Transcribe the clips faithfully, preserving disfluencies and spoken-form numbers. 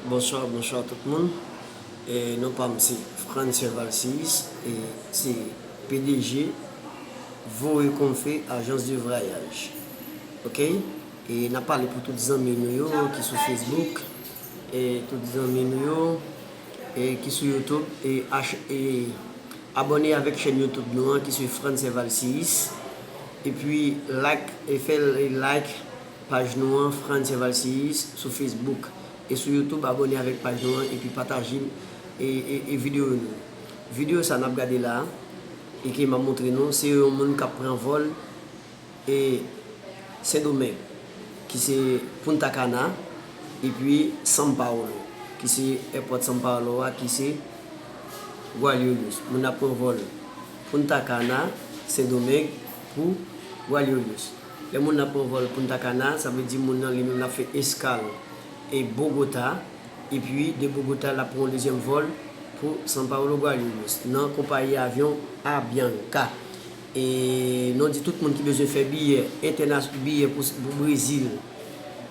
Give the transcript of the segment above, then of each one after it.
Bonswa, bonswa tout moun. E non pa m se Frantzerval Seyis, e se P D G Voye Konfe Agence de Voyage. Ok? E n ap pale pou tout zanmi nou yo ki sou Facebook, e tout zanmi nou yo e ki sou YouTube, e, ach- e abòne avèk chèn YouTube nou an ki se Frantzerval Seyis. Epi like, e fè like paj nou an, Frantzerval Seyis, sou Facebook. E sou YouTube, abòne avèk paj nou an epi pataje e, e, e videyo nou. Videyo sa n ap gade la, e ke m ap montre nou, se yon moun k ap pran vòl e Sendomeng, ki se Punta Cana, epi São Paulo, ki se èpòt São Paulo a, ki se Guarulhos. Moun ap pran vòl Punta Cana, Sendomeng, pou Guarulhos. Lè moun ap pran vòl Punta Cana, sa vle di moun nan li menm l ap fè eskal e Bogota, epi de Bogota l ap pran yon dezyèm vòl pou São Paulo Guarulhos nan konpayi avyon Avianca. E nou di tout moun ki bezwen fè biyè entènas- biyè pou, pou Brezil,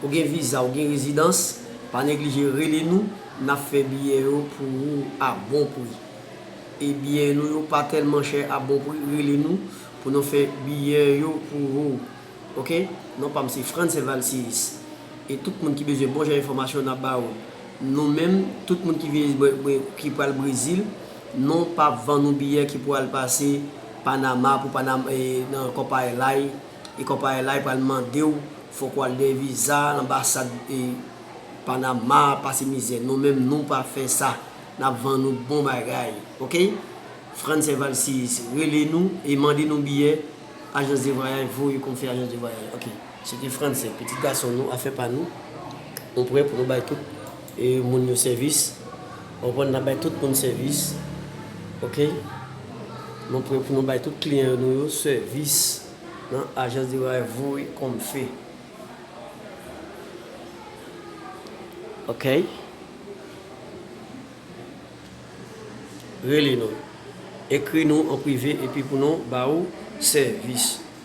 ou gen viza, ou gen rezidans, pa neglije rele nou, n ap fè biyè yo pou ou a bon pri. E biyè nou yo pa tèlman chè, a bon pri, rele nou pou nou fè biyè yo pou ou. Ok? Non pa m se Frantzerval Seyis. E tout moun ki bezwen bon jan enfòmasyon n ap ba ou. Nou menm, tout moun ki vin, ki pral Brezil, nou p ap vann nou biyè ki pou al pase Panama pou Panama, e, nan Copa Airlines. E Copa Airlines pral mande w, fòk w al dèyè viza, anbasad, e, Panama, pase mizè. Nou menm, nou pa fè sa. N ap vann nou bon bagay. Ok? Frantzerval Seyis, rele nou e mande nou biyè. Agence de voyage, Voye Konfe Agence de voyage. Ok. Se te Frantzè, pitit gason nou, afè pa nou. Nou prè pou nou bay tout e moun yo sèvis. Ou konprann, n ap bay tout moun sèvis. Ok. Nou prè pou nou bay tout kliyan nou yo sèvis nan Agence de voyage, Voye Konfe. Ok. Rele nou. Ekri nou an prive epi pou nou ba ou sèvis.